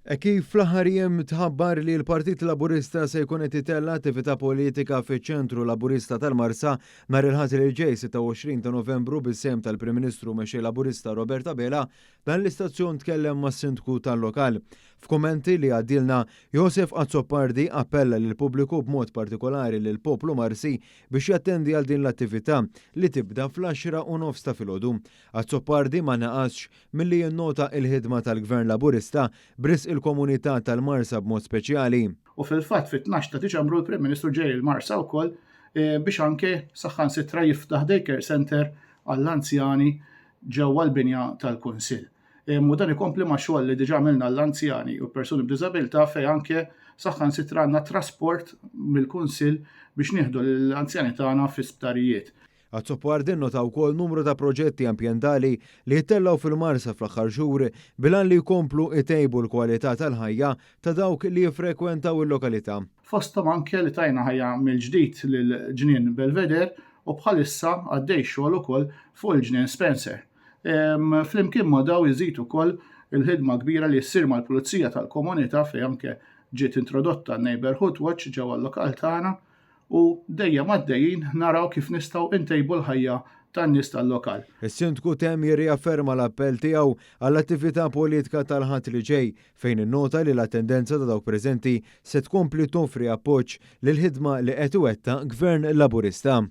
Hekk kif fl-aħħar jiem tħabbar li l-Partit Laburista se jkun qed itella' attività politika fiċ-Ċentru Laburista tal-Marsa nhar il-Ħadd li ġej 26 ta' Novembru bis-sehem tal-Prim Ministru u Mexxej Laburista Robert Abela, dan l-istazzjon tkellem mas-Sindku tal-lokal. F'kummenti li għaddielna, Josef Azzopardi appella lill-pubbliku b'mod partikolari lill-poplu Marsi biex jattendi għal din l-attività li tibda fl-għaxra u nofs ta' filgħodu. Azzopardi ma naqasx milli jinnota il-ħidma tal-Gvern Laburista b'risq il-komunità tal-Marsa b'mod speċjali. U fil-fatt fit-12 ta' Diċembru l-Prim Ministru ġej il-Marsa wkoll eh, biex anke saħansitra jiftaħ daycare center għall-anzjani ġewwa l-binja tal-Kunsill. U dan ikompli ma' xogħol li diġà għamilna l-anzjani u persuni b'diżabilità fejn anke saħansitra għandna trasport mill-Kunsill biex nieħdu l-anzjani tagħna fi sptarijiet. Azzopardi nnota wkoll numru ta' proġetti ambjentali li ttellgħu fil-Marsa fl-aħħar xhur bil-għan li jkomplu jtejbu l-kwalità tal-ħajja ta' dawk li jiffrekwentaw il-lokalità. Fosthom anke li tajna ħajja mill-ġdid lil Ġnien Belvedere u bħalissa għaddej xogħol ukoll fuq il-Ġnien Spencer. Flimkien ma' daw iżid ukoll il-ħidma kbira li ssir mal-Pulizija tal-Komunità fejn anke ġiet introdotta n-Neighbourhood Watch ġewwa l-lokal tagħna u dejjem għaddejjin naraw kif nistgħu ntejbu l-ħajja tan-nies tal-lokal. Is-Sindku temm jirriafferma l-appell tiegħu għall-attività politika tal-Ħadd li ġej fejn innota li l-attendenza ta' dawk preżenti se tkompli toffri appoġġ lill-ħidma li qed iwettaq Gvern Laburista.